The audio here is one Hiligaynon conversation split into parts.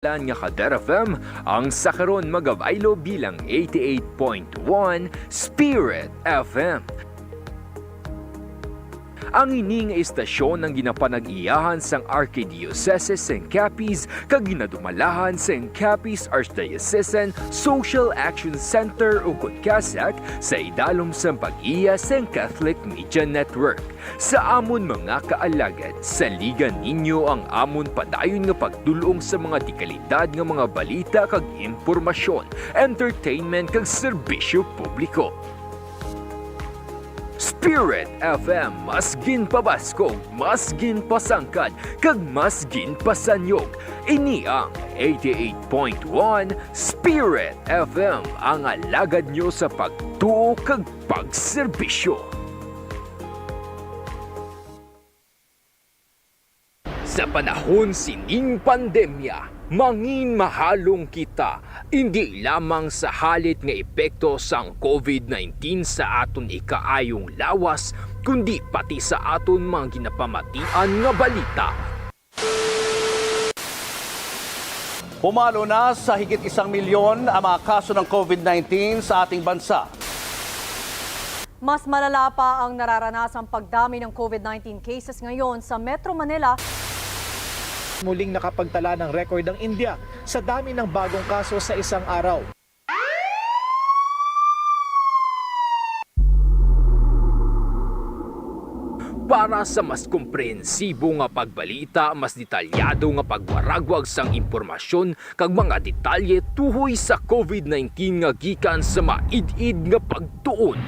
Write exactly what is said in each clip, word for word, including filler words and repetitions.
Lan nga Kader F M, ang sa karon magabaylo bilang eighty-eight point one Spirit F M. Ang ini nga istasyon ang ginapanag-iyahan sang Arkidiocese sang Capiz kag ginadumalahan sang Capiz Archdiocesan Social Action Center, ukon CASAC, sa idalom sang pag-iya sang Catholic Media Network. Sa amon mga kaalagad, saligan ninyo ang amon padayon nga pagdul-ong sa mga dekalidad nga mga balita kag impormasyon, entertainment kag serbisyo publiko. Spirit F M, mas ginpabaskog, mas ginpasangkad, kag mas ginpasanyog. Ini ang eighty-eight point one Spirit F M, ang alagad nyo sa pagtuo kag pagserbisyo. Sa panahon sining pandemya, mangin mahalong kita, indi lamang sa halit nga epekto sang COVID nineteen sa aton ikaayong lawas, kundi pati sa aton mga ginapamatian nga balita. Pumalo na sa higit isang milyon ang mga kaso ng COVID nineteen sa ating bansa. Mas malala pa ang nararanasang pagdami ng COVID nineteen cases ngayon sa Metro Manila. Muling nakapagtala ng record ang India sa dami ng bagong kaso sa isang araw. Para sa mas komprehensibo nga pagbalita, mas detalyado nga pagwaragwag sang impormasyon kag mga detalye tuhoy sa COVID nineteen nga gikan sa maid-id nga pagtuon,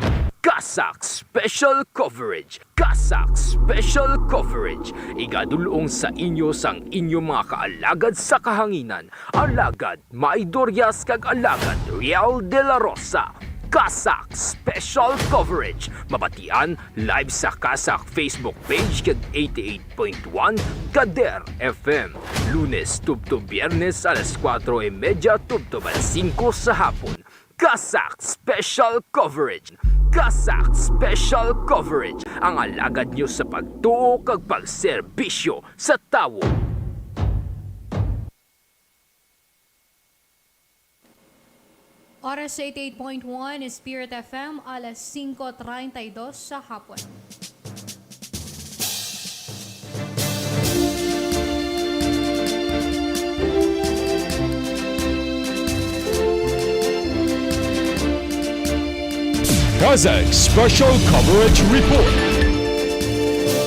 CASAC Special Coverage. CASAC Special Coverage, igadul-ong sa inyo sang inyo mga kaalagad sa kahanginan, Alagad May Dorias kag Alagad Riel de la Rosa. CASAC Special Coverage, mabatian live sa CASAC Facebook page kag eighty-eight point one Kader F M, Lunes tubtob Biyernes alas kuwatro y medya tubtob alas singko sa hapon. CASAC Special Coverage. CASAC Special Coverage, ang alagad nyo sa pagtuo kag pagserbisyo sa tawo. Oras sa eighty-eight point one Spirit F M, alas singko treinta y dos sa hapon. CASAC Special Coverage Report.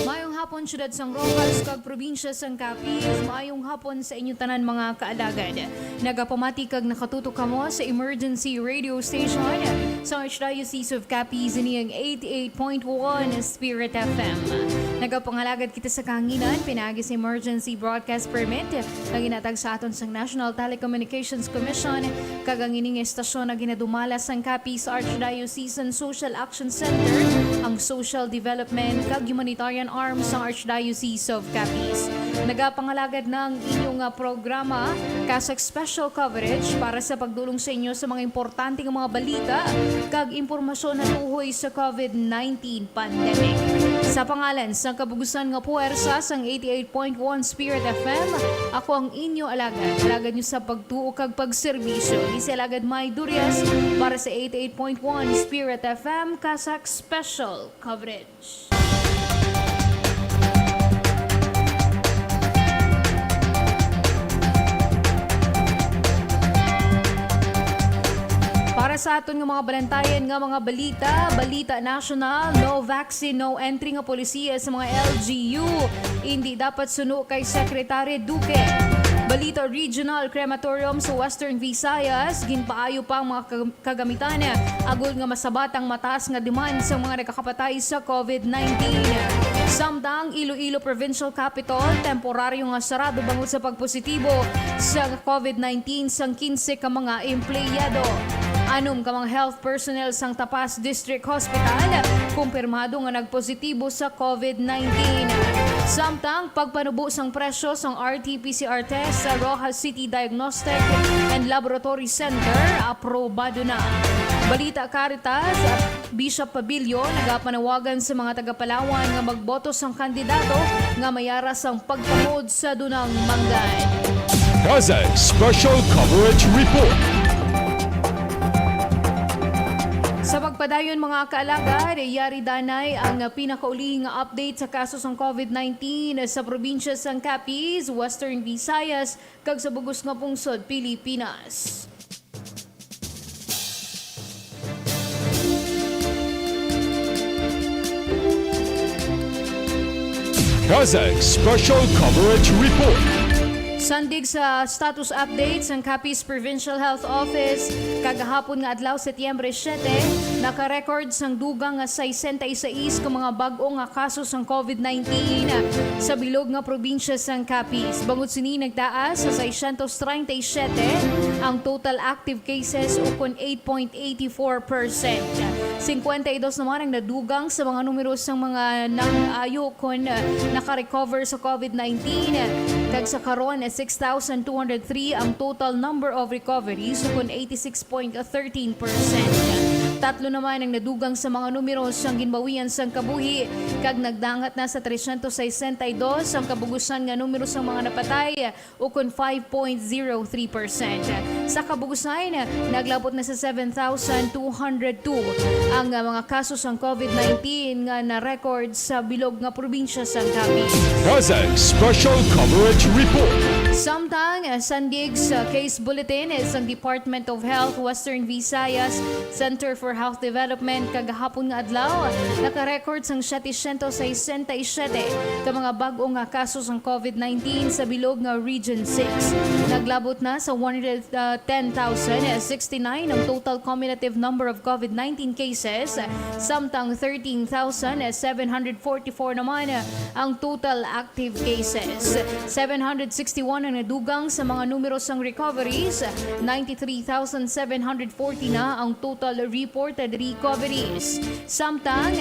Mayong hapon, siyudad sang Roxas kag probinsya sang Capiz. Mayong hapon sa inyo tanan, mga kaalagad. Nagapamati kag nakatutok kamo sa emergency radio station sa Archdiocese of Capiz, ini ang eighty-eight point one Spirit F M. Nagapangalagad kita sa kahanginan pinaagi sa emergency broadcast permit nga ginatag sa aton sang National Telecommunications Commission, kag ang ining estasyon ang ginadumala sang Capiz Archdiocesan Social Action Center, ang social development kag humanitarian arm sang Archdiocese of Capiz. Nagapangalagad na ang inyo nga programa, CASAC Special Coverage, para sa pagdulong sa inyo sa mga importante nga mga balita kag impormasyon natuhoy sa COVID nineteen pandemic. Sa pangalan sang kabugusan nga puwersa sang eighty-eight point one Spirit F M, ako ang inyo alagad, alagad nyo sa pagtuo kag pagserbisyo. Ni si Alagad May Durias para sa eighty-eight point one Spirit F M, CASAC Special Coverage. Para sa aton nga mga balantayan nga mga balita, balita nasyonal, no vaccine, no entry nga polisiya sa mga L G U. Indi dapat suno kay Secretary Duque. Balita regional, crematorium sa Western Visayas, ginpaayo pa ang mga kag-, kagamitan agod nga masabat ang mataas nga demand sa mga nagakapatay sa COVID nineteen. Samtang Iloilo Provincial Capitol, temporaryo nga sarado bangod sa pagpositibo sa COVID nineteen sang kinse ka mga empleyado. Anom ka mga health personnel sang Tapas District Hospital kumpirmado nga nagpositibo sa COVID nineteen. Samtang pagpanubo sang presyo sang R T P C R test sa Roxas City Diagnostic and Laboratory Center, aprobado na. Balita Caritas, Bishop Pabilio nagapanawagan sa mga taga-Palawan nga magboto sang kandidato nga mayara sang pagpangud sa dunang manggad. Kazakh Special Coverage Report. Sa pagpadayon, mga kaalagad, yari danay ang pinakauli nga update sa kaso sang COVID nineteen sa probinsya sang Capiz, Western Visayas, kag sa bugos nga pungsod Pilipinas. Kazakh Special Coverage Report. Sandig sa status update sang Capiz Provincial Health Office, kagahapon nga adlaw, Setyembre siete, naka-record sang dugang nga sesenta y seis ka mga bag-o nga kaso sang COVID nineteen sa bilog nga probinsya sang Capiz. Bangod sini, nagtaas sa seiscientos treinta y siete ang total active cases, ukon eight point eighty-four percent. Cincuenta y dos naman ang nadugang sa mga numero sang mga nang-ayo kon, uh, naka-recover sa COVID nineteen. Kag sa karon, six thousand two hundred three ang total number of recoveries, kon eighty-six point thirteen percent. Tatlo naman ang nadugang sa mga numero sang ginbawian sang kabuhi, kag nagdangat na sa trescientos sesenta y dos ang kabugusan nga numero sang mga napatay, ukon five point zero three percent. Sa kabugusan, naglabot na sa seven thousand two hundred two ang, uh, mga kaso sang COVID nineteen nga na-record sa bilog nga probinsya sang Capiz. Kazakh Special Coverage Report. Samtang, uh, sandig sa case bulletin sang Department of Health Western Visayas Center for Health Development, kagahapon nga adlaw, naka-record sang setecientos sesenta y siete ka mga bag-o nga kaso sang COVID nineteen sa bilog nga Region six. Naglabot na sa one hundred ten thousand sixty-nine ang total cumulative number of COVID nineteen cases, samtang thirteen thousand seven hundred forty-four naman ang total active cases. Seven hundred sixty-one ang nadugang sa mga numero sang recoveries, ninety-three thousand seven hundred forty na ang total reported recoveries. Samtang,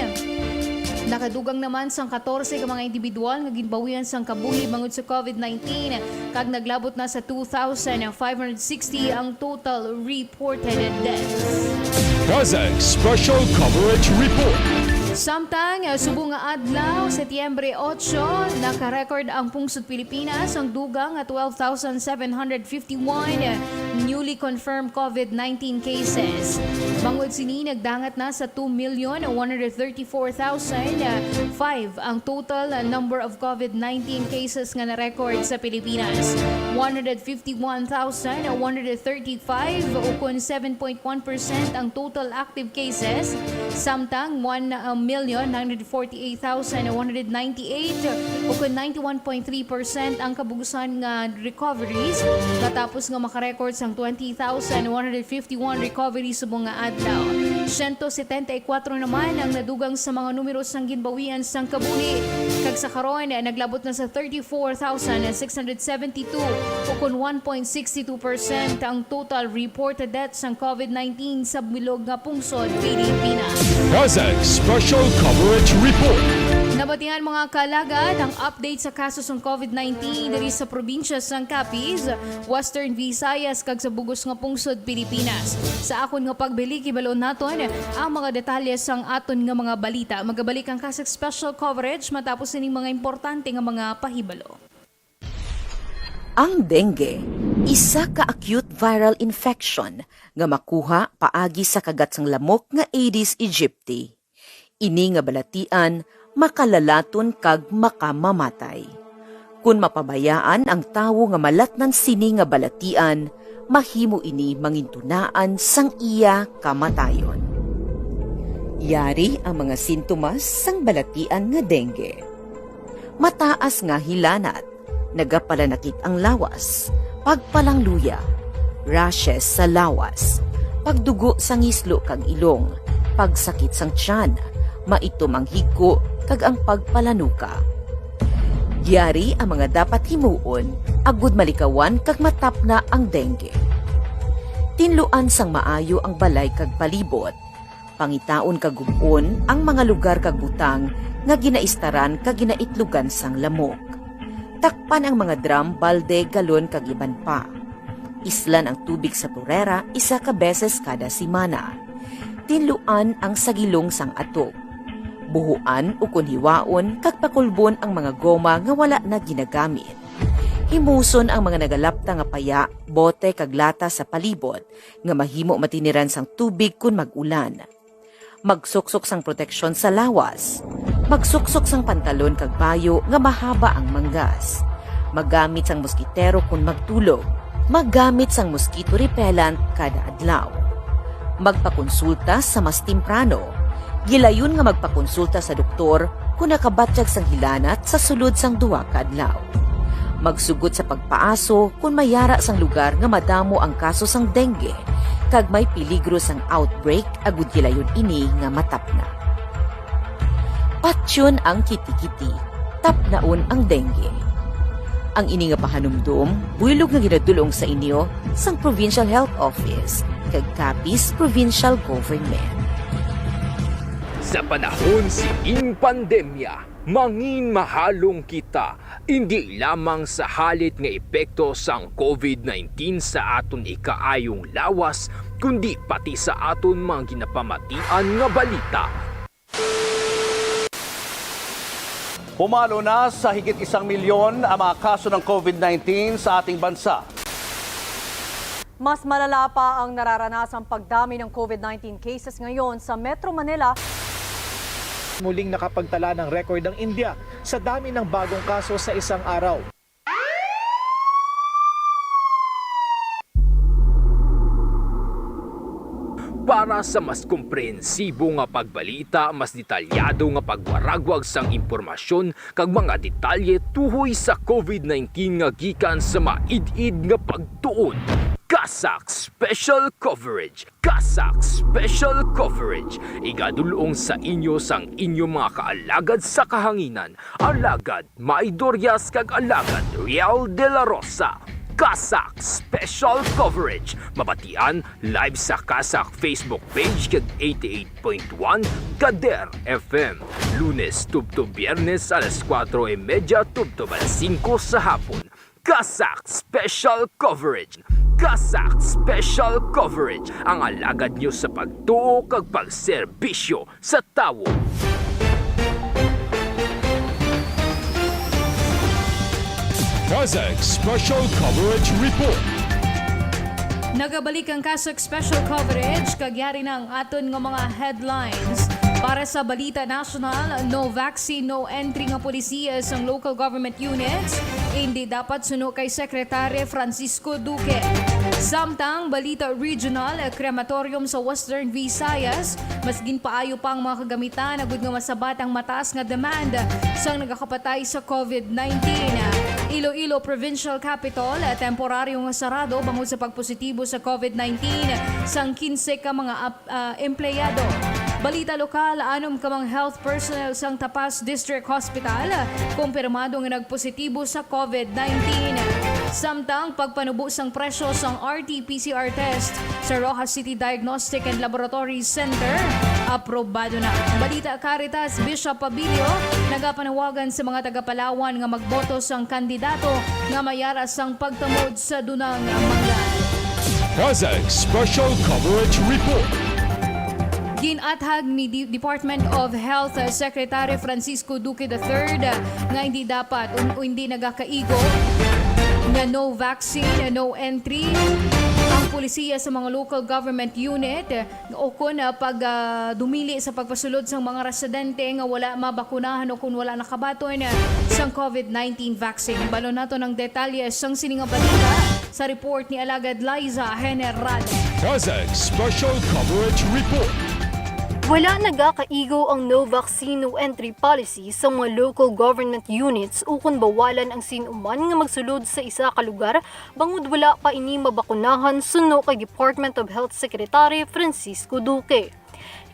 nakadugang naman sang katorse ka mga individual nga ginbawian sang kabuhi bangod sa COVID nineteen, kag naglabot na sa two thousand five hundred sixty ang total reported deaths. Kazakh Special Coverage Report. Samtang, subong nga adlaw, Setyembre otso, naka-record ang pungsod Pilipinas ang dugang nga twelve thousand seven hundred fifty-one newly confirmed COVID nineteen cases. Bangod sini, nagdangat na sa two million one hundred thirty-four thousand five ang total number of COVID nineteen cases nga na-record sa Pilipinas. One hundred fifty-one thousand one hundred thirty-five, ukon seven point one percent, ang total active cases, samtang one million nine hundred forty-eight thousand one hundred ninety-eight, ukon ninety-one point three percent, ang kabugusan nga recoveries, matapos nga maka-record sang twenty thousand one hundred fifty-one recoveries subong nga adlaw. Siyento setenta y kuwatro naman ang nadugang sa mga numero sang ginbawian sang kabuhi, kag sa karon, naglabot na sa thirty-four thousand six hundred seventy-two, ukon one point six two percent, ang total reported deaths sang COVID nineteen sa bilog nga pungsod Pilipinas. Kazakh Special Coverage Report. Nabatian, mga kaalagad, ang update sa kaso sang COVID nineteen diri sa probinsya sang Capiz, Western Visayas, kag sa bugos nga pungsod Pilipinas. Sa akon nga pagbalik, hibaluon naton ang mga detalye sang aton nga mga balita. Magabalik ang Kazakh Special Coverage matapos ining mga importante nga mga pahibalo. Ang dengue, isa ka acute viral infection nga makuha paagi sa kagat sang lamok nga Aedes aegypti. Ini nga balatian makalalaton kag makamamatay. Kon mapabayaan ang tawo nga malatnan sini nga balatian, mahimo ini mangintunaan sang iya kamatayon. Yari ang mga sintomas sang balatian nga dengue. Mataas nga hilanat, nagapalanakit ang lawas, pagpalangluya, rashes sa lawas, pagdugo sa ngislo kag ilong, pagsakit sang tiyan, maitom ang higko, kag ang pagpalanuka. Yari ang mga dapat himuon agod malikawan kag matapna ang dengue. Tinluan sang maayo ang balay kag palibot. Pangitaon kag gub-on ang mga lugar kag butang nga ginaistaran kag ginaitlogan sang lamok. Takpan ang mga drum, balde, galon, kag iban pa. Islan ang tubig sa turera isa ka beses kada semana. Tinluan ang sagilong sang atog. Buhuan ukon hiwaon kag pakulbon ang mga goma nga wala na ginagamit. Himuson ang mga nagalapta nga paya, bote kag lata sa palibot nga mahimo matiniran sang tubig kon mag-ulan. Magsuksok sang proteksyon sa lawas. Magsuksok sang pantalon kag bayo nga mahaba ang manggas. Maggamit sang moskitero kon magtulog. Maggamit sang mosquito repellent kada adlaw. Magpakonsulta sa mas temprano. Gilayon nga magpakonsulta sa doktor kon nakabatyag sang hilanat sa sulod sang duha ka adlaw. Magsugot sa pagpaaso kon may yara sang lugar nga madamo ang kaso sang dengue kag may peligro sang outbreak, agud gilayon ini nga matapna. Patyon ang kitikiti, tapnaon ang dengue. Ang ini nga pahanumdom buylog nga ginadul-ong sa inyo sang Provincial Health Office kag Capiz Provincial Government. Sa panahon sining pandemya, mangin mahalong kita, indi lamang sa halit nga epekto sang covid nineteen sa aton ikaayong lawas, kundi pati sa aton mga ginapamatian nga balita. Pumalo na sa higit isang milyon ang mga kaso ng covid nineteen sa ating bansa. Mas malala pa ang nararanasang pagdami ng covid nineteen cases ngayon sa Metro Manila. Muling nakapagtala ng record ang India sa dami ng bagong kaso sa isang araw. Para sa mas komprehensibo nga pagbalita, mas detalyado nga pagwaragwag sang impormasyon kag mga detalye tuhoy sa covid nineteen nga gikan sa maid-id nga pagtuon, CASAC Special Coverage. CASAC Special Coverage, igadul-ong sa inyo sang inyo mga kaalagad sa kahanginan, Alagad May Dorias kag Alagad Riel de la Rosa. CASAC Special Coverage, mabatian live sa CASAC Facebook page kag eighty-eight point one Kader F M, Lunes tubtob Biyernes alas kuwatro y medya tubtob alas singko sa hapon. CASAC Special Coverage. CASAC Special Coverage, ang alagad niyo sa pagtuo kag pagserbisyo sa tawo. CASAC Special Coverage Report. Nagabalik ang CASAC Special Coverage, kag yari na ang aton nga mga headlines. Para sa balita national, no vaccine, no entry nga polisiya sang local government units, indi dapat suno kay Secretary Francisco Duque. Samtang balita regional, crematorium sa Western Visayas, mas ginpaayo pa ang mga kagamitan agud nga masabat ang mataas nga demand sang nagakapatay sa covid nineteen. Iloilo Provincial Capitol, temporaryo nga sarado bangod sa pagpositibo sa covid nineteen sang kinse ka mga ap-, ah, empleyado. Balita lokal, anom ka mga health personnel sang Tapas District Hospital kumpirmado nga nagpositibo sa covid nineteen. Samtang pagpanubo sang presyo sang R T P C R test sa Roxas City Diagnostic and Laboratory Center, aprobado na. Balita Caritas, Bishop Pabilio nagapanawagan sa mga taga-Palawan nga magboto sang kandidato nga may yara sang pagtamod sa dunang mangga. CASAC Special Coverage Report. Gin-athag ni Di-, Department of Health Secretary Francisco Duque the third nga hindi dapat un-, o hindi nagakaigo nga no vaccine, no entry ang polisiya sa mga local government unit o kun, ah, pag, ah, dumili sa pagpasulod sang mga residente nga wala mabakunahan o kun wala nakabaton, ah, sang covid nineteen vaccine. Balo nato ang detalye sang sini nga balita sa report ni Alagad Liza General. CASAC Special Coverage Report. Wala nagakaigo ang no vaccine, no entry policy sa mga local government units ukon bawalan ang sin-o man nga magsulod sa isa ka lugar bangod wala pa ini mabakunahan, suno kay Department of Health Secretary Francisco Duque.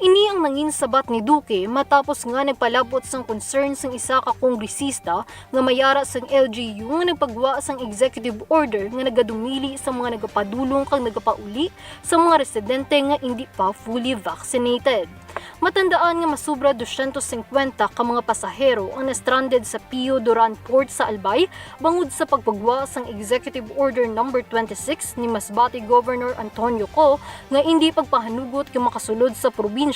Ini ang nangin sabat ni Duque matapos nga nagpalab-ot sang concern sang isa ka kongresista nga may yara sang L G U nga nagpagwa sang executive order nga nagadumili sa mga nagapadulong kag nagapauli sa mga residente nga indi pa fully vaccinated. Matandaan nga masobra dosyentos singkwenta ka mga pasahero ang na-stranded sa Pio Duran Port sa Albay bangod sa pagpagwa sang Executive Order Number twenty-six ni Masbate Governor Antonio Co nga indi pagpahanugot kay makasulod sa probinsya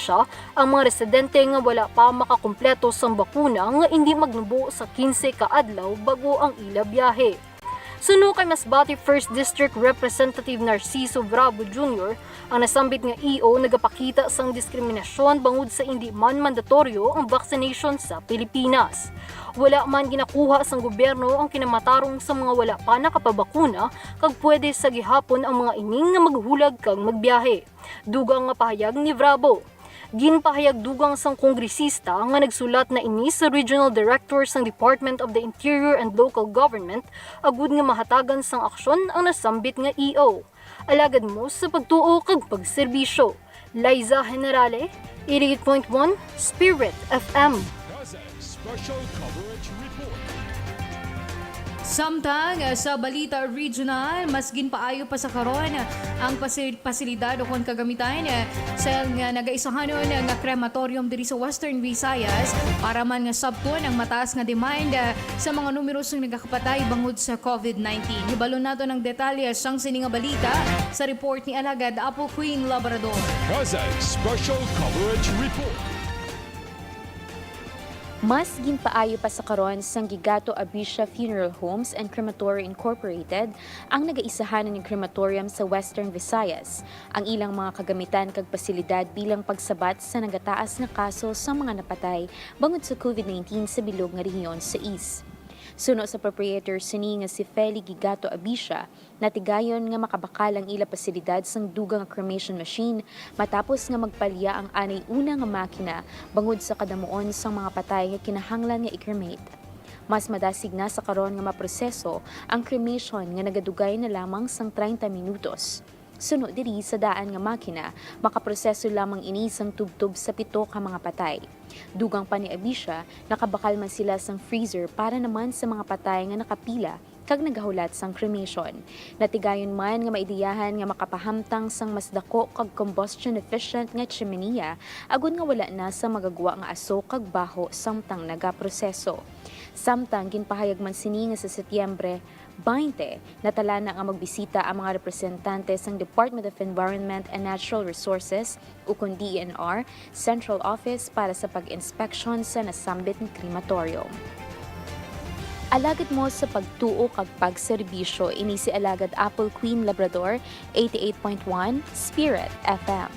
ang mga residente nga wala pa makakumpleto sang bakuna nga indi magnubo sa kinse ka adlaw bag-o ang ila biyahe. Suno kay Masbate First District Representative Narciso Bravo Junior, ang nasambit nga E O nagapakita sang diskriminasyon bangod sa indi man mandatoryo ang vaccination sa Pilipinas. Wala man ginakuha sang gobyerno ang kinamatarong sa mga wala pa nakapabakuna, kag pwede sa gihapon ang mga ining nga maghulag kag magbiyahe. Dugang nga pahayag ni Bravo. Ginpahayag dugang sang kongresista nga nagsulat na ini sa Regional Director sang Department of the Interior and Local Government agud nga mahatagan sang aksyon ang nasambit nga E O. Alagad mo sa pagtuo kag pagserbisyo. Liza Generale, eighty-eight point one Spirit F M. CASAC Special Coverage Report. Samtang, eh, sa balita regional, mas ginpaayo pa sa karon ang pasi-, pasilidad ukon kagamitan, eh, sa nga nagaisahanon nga crematorium diri sa Western Visayas para man nga sabton ang mataas nga demand, eh, sa mga numero sang nagakapatay bangod sa covid nineteen. Hibalon nato ang detalye sang sini nga balita sa report ni Alagad Apple Queen Labrador. CASAC Special Coverage Report. Mas ginpaayo pa sa karon sang Gigato Abisha Funeral Homes and Crematory Incorporated ang nagaisahanan nga crematorium sa Western Visayas. Ang ilang mga kagamitan kag pasilidad bilang pagsabat sa nagataas nga kaso sa mga napatay bangod sa covid nineteen sa bilog nga rehiyon sa East. Suno sa proprietor sini nga si Feli Gigato Abisha, natigayon nga makabakal ang ila pasilidad sang dugang nga cremation machine matapos nga magpalya ang anay una nga makina bangod sa kadamuon sang mga patay nga kinahanglan nga i-cremate. Mas madasig na sa karon nga maproseso ang cremation nga nagadugay na lamang sang treinta minutos. Suno diri sa daan nga makina, makaproseso lamang ini sang tubtob sa pito ka mga patay. Dugang pa ni Abisha, nakabakal man sila sang freezer para naman sa mga patay nga nakapila kag nagahulat sang cremation. Natigayon man nga maideyahan nga makapahamtang sang mas dako kag combustion efficient nga chimenea, agod nga wala na sa magagwa nga aso kag baho samtang nagaproseso. Samtang ginpahayag man sini nga sa Setyembre twenty, natalana nga magbisita ang mga representante sang Department of Environment and Natural Resources, ukon D E N R, Central Office para sa pag-inspeksyon sa nasambit nga crematorium. Alagad mo sa pagtuo kag pagserbisyo, ini si Alagad Apple Queen Labrador, eighty-eight point one Spirit F M.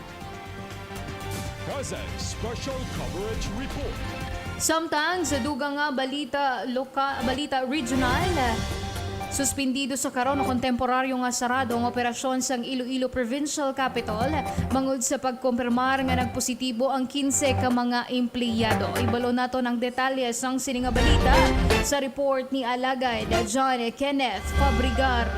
CASAC Special Coverage Report. Samtang sa dugang nga balita loka-, balita regional, suspindido sa karon kon temporaryo nga sarado ang operasyon sang Iloilo Provincial Capitol bangod sa pagkompirmar nga nagpositibo ang kinse ka mga empleyado. Ibalo nato ang detalye sang sini nga balita sa report ni Alagad John Kenneth Fabrigar.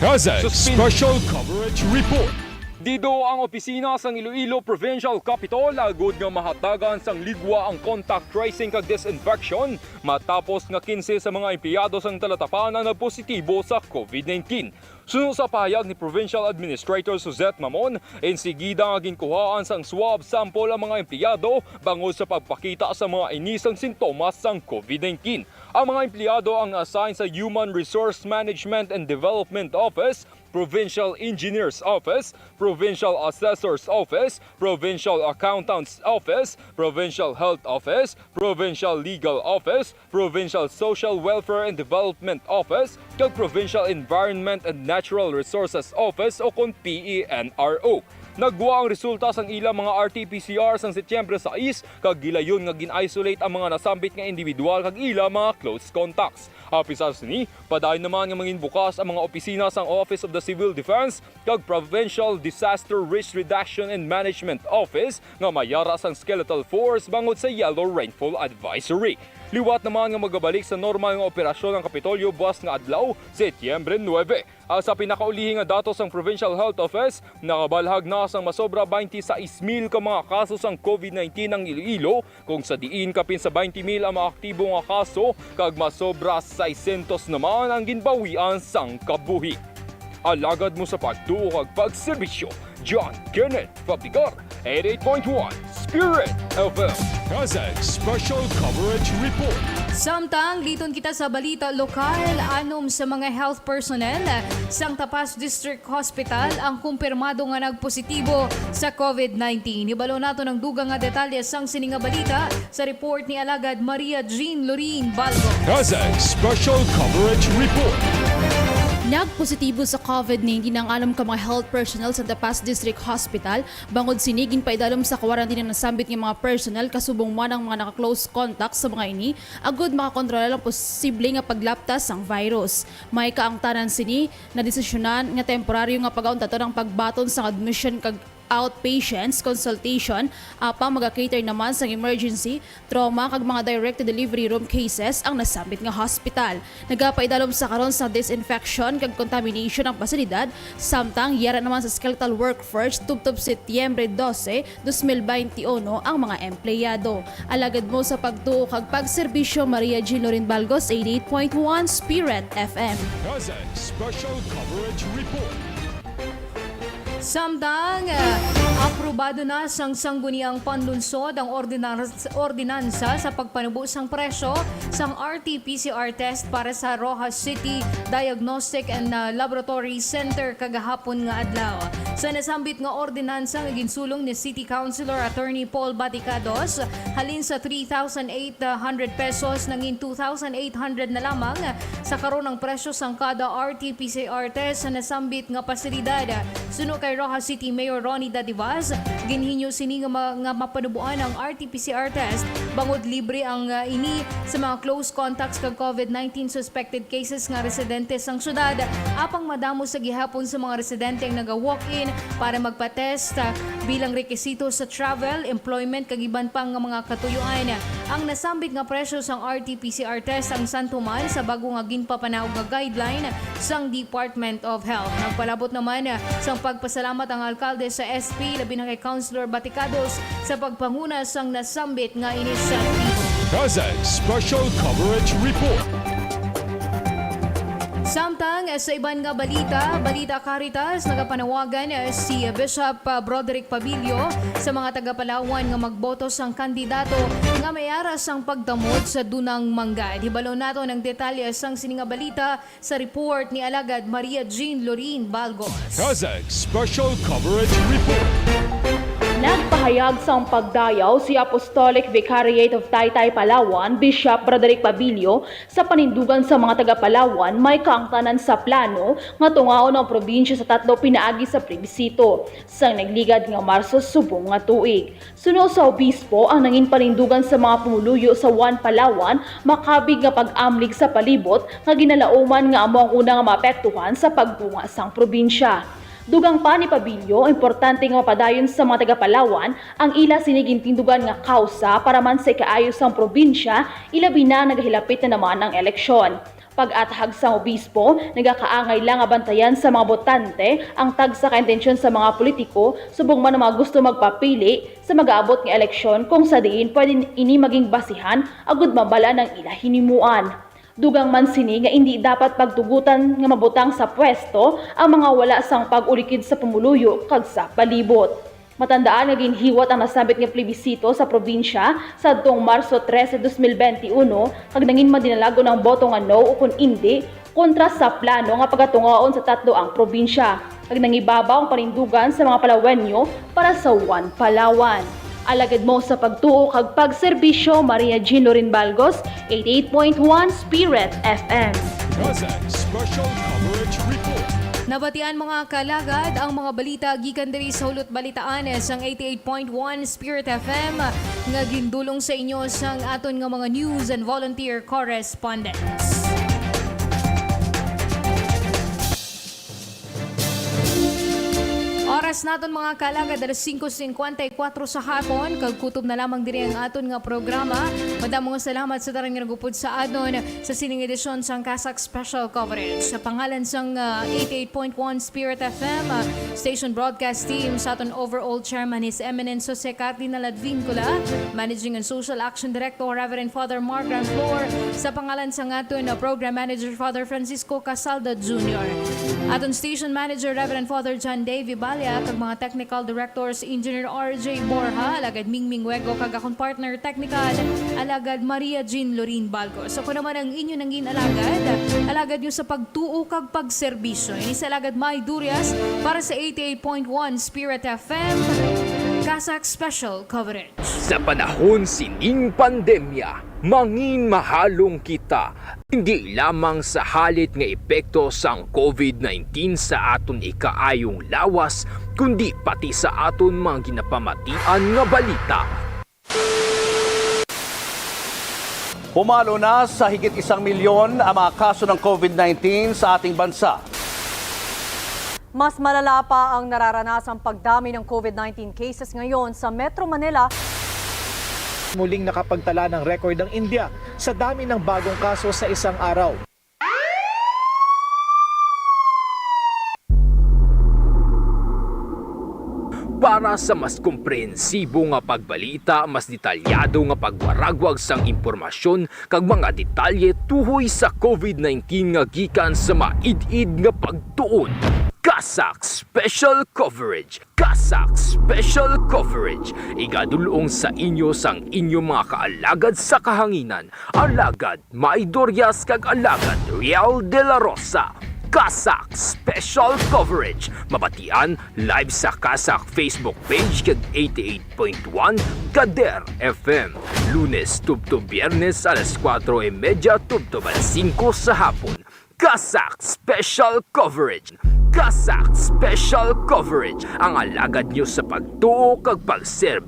CASAC Special Coverage Report. Dido ang opisina sang Iloilo Provincial Capitol agud nga mahatagan sang ligwa ang contact tracing kag disinfection matapos nga kinse sa mga empleyado sang Talatapan ang nagpositibo sa covid nineteen. Suno sa pahayag ni Provincial Administrator Suzette Mamon, insigida nga ginkuhaan sang swab sample ang mga empleyado bangod sa pagpakita sa mga ini sang sintomas sang covid nineteen. Ang mga empleyado ang na-assign sa Human Resource Management and Development Office, Provincial Engineers Office, Provincial Assessor's Office, Provincial Accountant's Office, Provincial Health Office, Provincial Legal Office, Provincial Social Welfare and Development Office, kag Provincial Environment and Natural Resources Office, ukon P E N R O. Naggwa ang resulta sang ila mga R T P C R sang Setyembre sais, kag gilayon nga gin-isolate ang mga nasambit nga individual kag ila mga close contacts. Apisar sini, padayon naman nga manginbukas ang mga opisina sang Office of the Civil Defense kag Provincial Disaster Risk Reduction and Management Office nga may yara sang Skeletal Force bangod sa Yellow Rainfall Advisory. Liwat naman nga magabalik sa normal nga operasyon ang Kapitolyo buas nga adlaw, Setyembre nuebe. Ang sa pinakaulihi nga datos sang Provincial Health Office, nakabalhag na sang masobra twenty-six mil ka mga kaso sang covid nineteen ang Iloilo, kung sa diin kapin sa twenty mil ang mga aktibo nga kaso kag masobra seiscientos naman ang ginbawian sang kabuhi. Alagad mo sa pagtuo kag pagserbisyo, John Kenneth Fabrigar, eighty-eight point one Spirit F M. CASAC Special Coverage Report. Samtang liton kita sa balita lokal, anom sa mga health personnel sang Tapas District Hospital ang kumpirmado nga nagpositibo sa COVID nineteen. Hibalo nato ang dugang nga detalye sang sini nga balita sa report ni Alagad Maria Jean Lorin Balgo. CASAC Special Coverage Report. Nagpositibo sa COVID nineteen ang anom ka mga health personnel sa Tapas District Hospital. Bangod sini, ginpaidalom sa quarantine ang nasambit nga mga personnel, kasubong man ang mga naka-close contact sa mga ini, agud makakontrolar ang posible nga paglaptas sang virus. May kaangtanan sini, nadesisyonan nga temporaryo nga pagauntaton ang pagbaton sang admission kag outpatients consultation, apang maga-cater naman sang emergency, trauma kag mga direct delivery room cases ang nasambit nga hospital. Nagapaidalom sa karon sa disinfection kag contamination ang pasilidad, samtang yara naman sa skeletal work first tubtob Setyembre dose, dos mil baynte uno ang mga empleyado. Alagad mo sa pagtuo kag pagserbisyo, Maria Jean Lorin Balgos, eighty-eight point one Spirit F M. CASAC Special Coverage Report. Samtang, ah, aprobado na sang Sangguniang Panlunsod ang ordinans-, ordinansa sa pagpanubo sang presyo sang R T P C R test para sa Roxas City Diagnostic and, ah, Laboratory Center kagahapon nga adlaw. Sa nasambit nga ordinansa nga ginsulong ni City Councilor Attorney Paul Baticados, halin sa three thousand eight hundred pesos nangin two thousand eight hundred na lamang sa karon ang presyo sang kada R T P C R test sa nasambit nga pasilidad. Suno kay Roxas City Mayor Ronnie Dadivas, ginhinyo sini nga ma-, nga mapanuboan ang R T P C R test bangod libre ang, ah, ini sa mga close contacts kag COVID nineteen suspected cases nga residente sang syudad, apang madamo sa gihapon sa mga residente ang naga-walk-in para magpa-test, ah, bilang rekisito sa travel, employment kag iban pa nga mga katuyoan. Ang nasambit nga presyo sang R T P C R test ang santuman sa bago nga ginpapanaog nga guideline sang Department of Health. Nagpalabot naman sang pagpasalamat ang alkalde sa S P, labi na kay Councilor Baticados, sa pagpanguna sang nasambit nga inisyatibo. CASAC Special Coverage Report. Samtang sa iban nga balita, balita Caritas, nagapanawagan si Bishop Broderick Pabilio sa mga taga-Palawan nga magboto sang kandidato nga may aras sang pagtamod sa dunang manggad. Hibalo naton ang detalye sang sini nga balita sa report ni Alagad Maria Jean Lorin Balgos. CASAC Special Coverage Report. Nagpahayag sang pagdayaw si Apostolic Vicariate of Taytay, Palawan, Bishop Broderick Pabilio, sa panindugan sa mga taga-Palawan, may kaangtanan sa plano nga tungaon ang probinsya sa tatlo pinaagi sa plebisito sang nagligad nga Marso subong nga tuig. Suno sa obispo, ang nangin panindugan sa mga pumuluyo sa One Palawan makabig nga pag-amlig sa palibot nga ginalauman nga amo ang una nga maapektuhan sa pagtunga sang probinsya. Dugang pa ni Pabilio, importante nga mapadayon sa mga taga-Palawan ang ila sini gintindugan nga kawsa para man sa ikaayo sang probinsya, ilabi na nagahilapit na naman ang eleksyon. Pag-athag sang obispo, nagakaangay lang nga bantayan sa mga botante ang tagsa ka intensyon sa mga politiko, subong man ang mga gusto magpapili sa mag-aabot nga eleksyon, kung sa diin pwede ini maging basihan agud mabal-an ang ila hinimuan. Dugang man sini nga indi dapat pagtugutan nga mabutang sa pwesto ang mga wala sang pag-ulikid sa pumuluyo kag sa palibot. Matandaan nga ginhiwat ang nasambit nga plebisito sa probinsya sadtong Marso trese, dos mil benti uno, kag nangin madinalagon ang boto nga no ukon indi kontra sa plano nga pagatungaon sa tatlo ang probinsya, kag nangibabaw ang panindugan sa mga Palawenyo para sa One Palawan. Alagad mo sa pagtuo kag pagserbisyo, Maria Jean Lorin Balgos, eighty-eight point one Spirit F M. CASAC Special Coverage Report. Nabatian, mga kalagad, ang mga balita gikan diri sa Hulot Balitaan sang eighty-eight point one Spirit F M, nga gindulong sa inyo sang aton nga mga news and volunteer correspondents. Oras naton, mga kalagad, alas singko singkwenta y kuwatro sa hapon, kag kutob na lamang diri ang aton nga programa. Madamo nga salamat sa tanan nga nagupod sa aton sa sining edisyon sang CASAC Special Coverage. Sa pangalan sang, ah, eighty-eight point one Spirit F M, ah, station broadcast team, sa aton overall chairman, His Eminence Jose Cardinal Advincula, Managing and Social Action Director, Reverend Father Mark Ranflor, sa pangalan sang aton, ah, Program Manager, Father Francisco Casalda Junior, aton Station Manager, Reverend Father John Davy Balya, Kag mga technical directors, Engineer R J Borja, alagad Mingming Wego, kag akong partner technical, alagad Maria Jean Lorin Balcos. Ako naman ang inyo nangin alagad, alagad nyo sa pagtuo kag pagserbisyo. Ini sa alagad May Durias para sa eighty-eight point one Spirit F M, CASAC Special Coverage. Sa panahon sining pandemya, mangin mahalong kita, hindi lamang sa halit nga epekto sang covid nineteen sa aton ikaayong lawas, kundi pati sa aton mga ginapamatian nga balita. Pumalo na sa higit isang milyon ang mga kaso ng covid nineteen sa ating bansa. Mas malala pa ang nararanasang pagdami ng covid nineteen cases ngayon sa Metro Manila. Muling nakapagtala ng record ang India sa dami ng bagong kaso sa isang araw. Para sa mas komprehensibo nga pagbalita, mas detalyado nga pagwaragwag sang impormasyon kag mga detalye tuhoy sa covid nineteen nga gikan sa maid-id nga pagtuon, CASAC Special Coverage. CASAC Special Coverage, igadul-ong sa inyo sang inyong mga kaalagad sa kahanginan, alagad May Dorias kag alagad Riel de la Rosa. CASAC Special Coverage, mabatian live sa CASAC Facebook page kag eighty-eight point one Kader F M, Lunes tubtob Biyernes alas kuwatro y medya tubtob alas singko sa hapon. CASAC Special Coverage. CASAC Special Coverage, ang alagad nyo sa pagtuo kag pagserbi